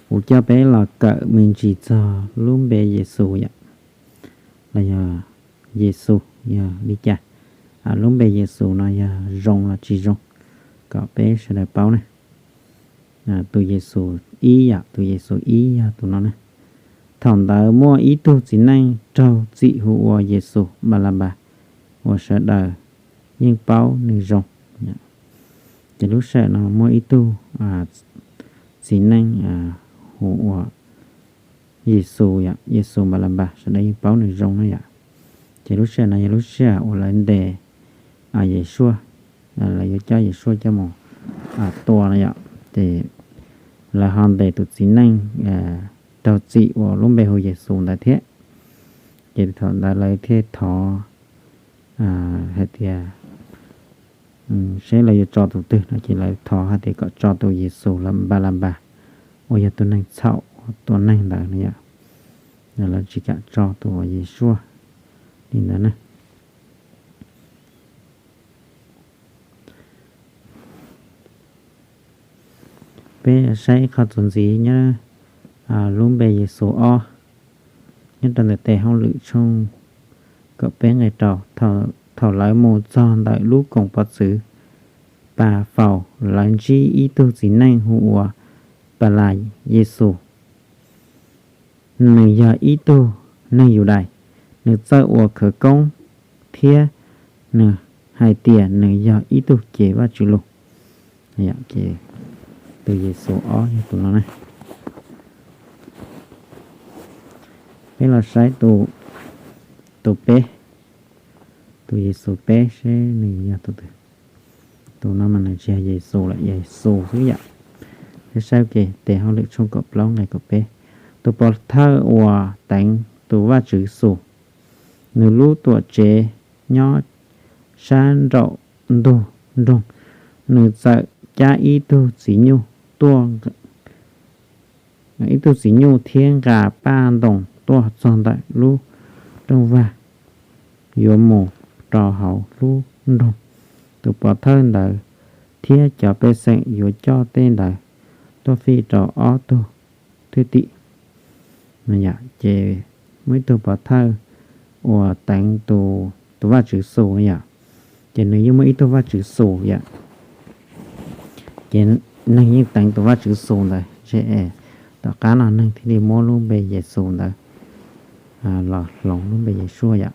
Kuv coj peb los kawm me ntsis txog lub npe Yexus yom, los yog Yexus yog li cas, lub npe Yexus no yog zoo los tsis zoo, kom peb sawv daws paub ne. Tus Yexus ib yom, tus Yexus ib yog tus no ne. Thaum ntawd muaj ib tug txiv neej raug txim hu ua Yexus Npalapas, uas sawv daws yeej paub nws zoo. Ces lub sij hawm no muaj ib tug txiv neej hu ua Yexus yom, Yexus Npalapas, sawv daws yeej paub nws zoo na yom. Ces lub sij hawm no yog lub sij hawm uas lawv ntes Yexus, lawv yuav coj Yexus coj mus tua no yom. Ces lawv ho ntes tus txiv neej raug txim uas lub npe hu Yexus ntawd thiab. Ces thaum ntawd lawv thiaj thov hais tias seb lawv yuav tso tus twg no, ces lawv thov hais tias kom tso tus Yexus Npalapas, uas yog tus neeg txhaum tua neeg ntawd no yom. Lawv tsis kam tso tus Yexus li ntawd na. Peb saib qhov txuas ntxiv nyob lub npe Yexus ob, nyob rau ntawm tes hauj lwm tshooj kaum peb nqe rau. Thaum lawv mus txog ntawm lub koom pov txwv Pas Faus, lawv ntsib ib tug txiv neej hu ua Npalas Yexus. Nws yog ib tug neeg Yudais, nws txawj ua khawv koob thiab nws hais tias nws yog ib tug cev Vajtswv lus. Ces tus Yexus ob yog tus no na. Peb los saib tus peb, tus Yexus peb seb nws yog tus twg. Tus no mas nws tsis yog Yexus lawm, Yexus xwb yom. Peb saib ua ke tes hauj lwm tshooj kaum plaub nqe kaum peb. Tus pov thawj uas teev tus Vajtswv xus, nws lub tuam tsev nyob sab nraum ntug nroog, nws txawm cab ib tug txiv nyuj tuaj, ib tug txiv nyuj thiab nqa paj ntoos tuaj txog ntawm lub rooj vag yuav mus rau hauv lub nroog. Tus pov thawj ntawd thiab cov pej xeem yuav coj tej ntawd tuaj fij rau ob tug thwj tim. Ces muaj ib tug pov thawj uas teev tus Vajtswv xus no yom, ces nws yeej muaj ib tug Vajtswv xus yom. Ces neeg yeej teev tus Vajtswv xus ntawd, tom qab no neeg thiaj li muab lub npe Yexus ntawd los hloov lub npe Yexus yom.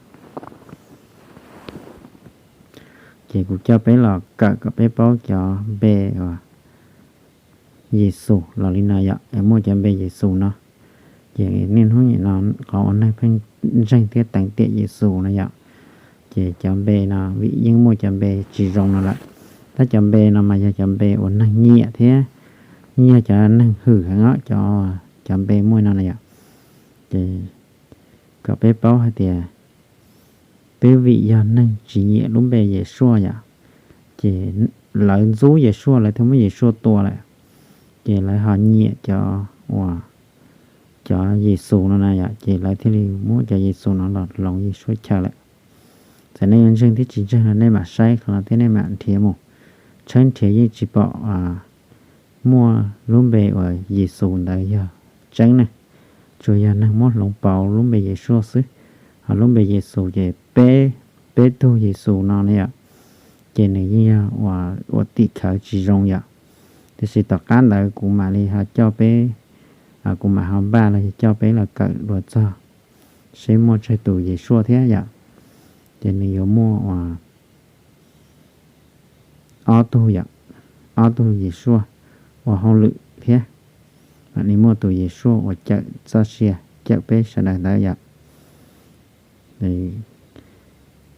Ces kuv coj peb los kawm kom peb paub cov npe uas Yexus los li no yom, es muaj cov npe Yexus no. Ces niaj hnub nim no qhov uas neeg pheej ntseeg thiab teev tiam Yexus no yom, ces cov npe no vim yeej muaj cov npe tsis zoo no lawm, tab cov npe no mas yog cov npe uas neeg nyiam thiab yog cov neeg hwm heev os, cov, cov npe muaj no na yom. Ces kom peb paub hais tias twb vim yog neeg tsis nyiam lub npe Yexus yom, ces lawv ntxub Yexus, lawv thiaj muab Yexus tua lawm. Ces lawv ho nyiam cov uas cov Yexus no na yom, ces lawv thiaj li muab cov Yexus no los hloov Yexus chaw lawm. Txawm nej yuav ntseeg thiab tsis ntseeg no nej mam saib qhov no thiab nej mam nrhiav mus tshawb nrhiav yeej tsis pom muaj lub npe uas Yexus ntawd yog tseeb na. Tsuas yog neeg muab hloov pauv lub npe Yexus xwb. Ho lub npe Yexus ces peb, peb tug Yexus no ne yom, ces nws yeej yog ua tim khawv tsis zoo yom. Tiam sis tom qab ntawd kuv mam li ho coj peb, kuv mam ho npaj los yog coj peb los kawm dua txog seb muaj tsawg tus Yexus thiab yom. Ces nws yuav muaj ua ob tug yom, ob tug Yexus ua hauj lwm thiab, mam li muaj tus Yexus uas cawm txoj sia cawm peb sawv daws ntawd yom.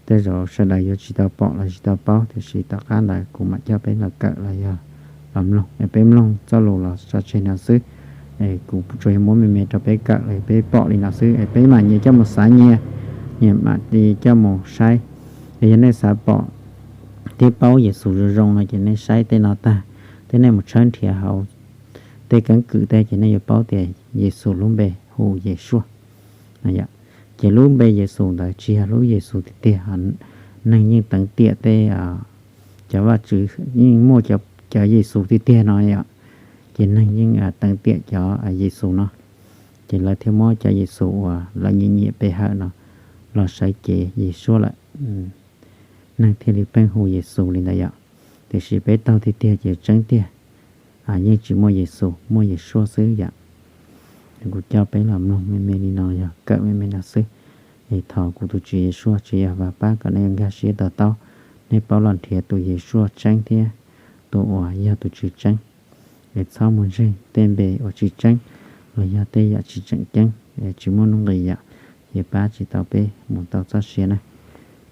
Tej zaum sawv daws yuav tsis tau pom los tsis tau paub, tiam sis tom qab ntawd kuv mam coj peb los kawm los yog los mloog, es peb mloog txoj lus los tso tseg no xwb. Es kuv tsuas yog muab me me rau peb kawm los peb pom li no xwb, es peb mam nyias coj mus xav nyias, nyias mam li coj mus saib. Es yog nej xav pom thiab paub Yexus zoo zoo no ces nej saib tej no tag, thiab nej mus tshawb nrhiav hauv tej keeb kwm tej ces nej yuav paub tias Yexus lub npe hu Yexus. Ces lub npe Yexus ntawd tsis yog lub Yexus tiag tiag, neeg yeej teev tiam tej cov vaj tswv, yeej muaj cov Yexus tiag tiag no yom. Ces neeg yeej teev tiam cov Yexus no, ces lawv thiaj muab cov Yexus uas lawv nyiam nyiam pe hawm no los sawv cev Yesuas lawm. Neeg thiaj li pheej hu Yexus li ntawd yom. Tiam sis peb taug tiag tiag ces tseeb tiag yeej tsis muaj Yexus, muaj Yesuas xwb yom. Kuv coj peb los mloog me me li no, yog kawm me me no xwb. Es thov kuv tus Tswv Yesuas tsis yog vam pab kom nej yuav nkag siab to taub, nej paub los nrhiav tus Yesuas tseeb thiab tus uas yog tus Tswv tseeb. Es txhob mus ntseeg tej npe uas tsis tseeb los yog tej yam tsis tseem ceeb, tsis muaj nuj nqis yom, ces pab tsis tau peb mus tau txoj sia na.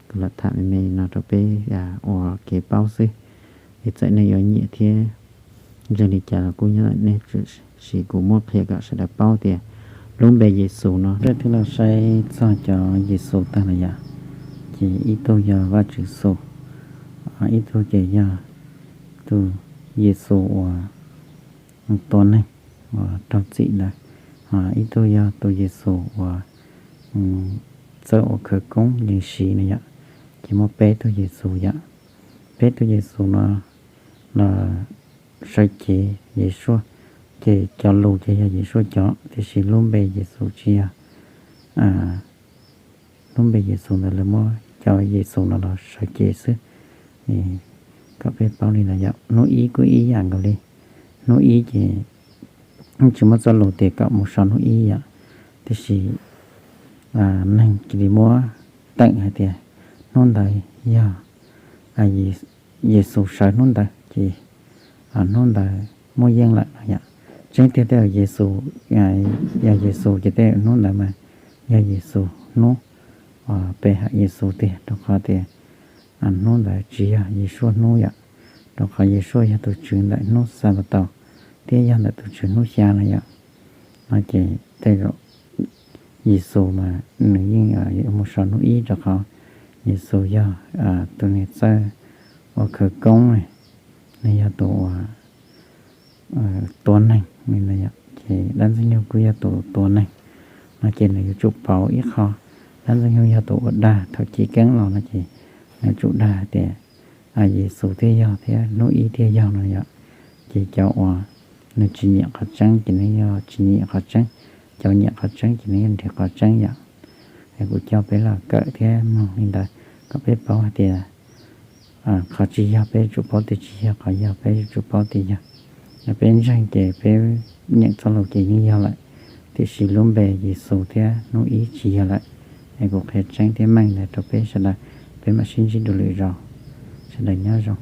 Kuv los tham me me li no rau peb ua kev paub xwb. Es txawm nej yuav nyiam thiab ntseeg li cas los kuj nyob ntawm nej, tiam sis kuv muab qhia kom sawv daws paub tias lub npe Yexus no, peb twb los saib txog cov Yexus tag lawm yom, ces ib tug yog Vajtswv Xus, ib tug ces yog tus Yexus uas tua neeg uas raug txim ntawd, ib tug yog tus Yexus uas txawj ua khawv koob yees siv no yom. Ces muaj peb tug Yexus yom. Peb tug Yexus no los sawv cev Yesuas, ces cov lus ces yog Yesuas cov, tiam sis lub npe Yexus tsis yog, lub npe Yexus ntawd lawv muab cov Yexus no los sawv cev xwb. Kom peb paub li ntawd yom. Hnub ib kuj ib yam nkaus li. Hnub ib ces tsis muaj txoj lus tias kom mus so hnub ib yom, tiam sis neeg cia li muab teem hais tias hnub ntawd yog Yexus sawv hnub ntawd ces hnub ntawd muaj yeej lawm no yom. Tseeb tiag tej zaum Yexus, yog Yexus ces tej zaum hnub ntawd mas yog Yexus hnub, pe hawm Yexus tiag, rau qhov tias hnub ntawd tsis yog Yesuas hnub yom, rau qhov Yesuas yog tus Tswv ntawm hnub Xanpataus thiab yog ntawm tus Tswv hnub xya no yom. No ces tej zaum Yexus mas nws yeej mus so hnub ib, rau qhov Yexus yog tus niag txawj ua khawv koob, nws yog tus uas tua neeg, ces dab ntxwg nyoog kuj yog tus tua neeg. No ces nws yuav tsum pauv ib qho, dab ntxwg nyoog yog tus ua dag thaum chiv keeb los no ces nws yuav tsum dag hais tias Yexus thiaj yog thiab hnub ib thiaj yog no yom. Ces cov uas nws tsis nyiam qhov tseeb ces nws yog tsis nyiam qhov tseeb, cov nyiam qhov tseeb ces nws yog nrhiav qhov tseeb yom. Kuv coj peb los kawm thiab mloog li ntawd kom peb paub hais tias qhov tsis yog peb yuav tsum paub tias tsis yog, qhov yog peb yuav tsum paub tias yog. Yog peb ntseeg ces peb nyeem txoj lus ces yeej yog lawm, tiam sis lub npe Yexus thiab hnub ib tsis yog lawm. Es kuv qhia tseeb thiab meej ntawd rau peb sawv daws, peb mam sib ntsib dua lwm zaus. Sawv daws nyob zoo.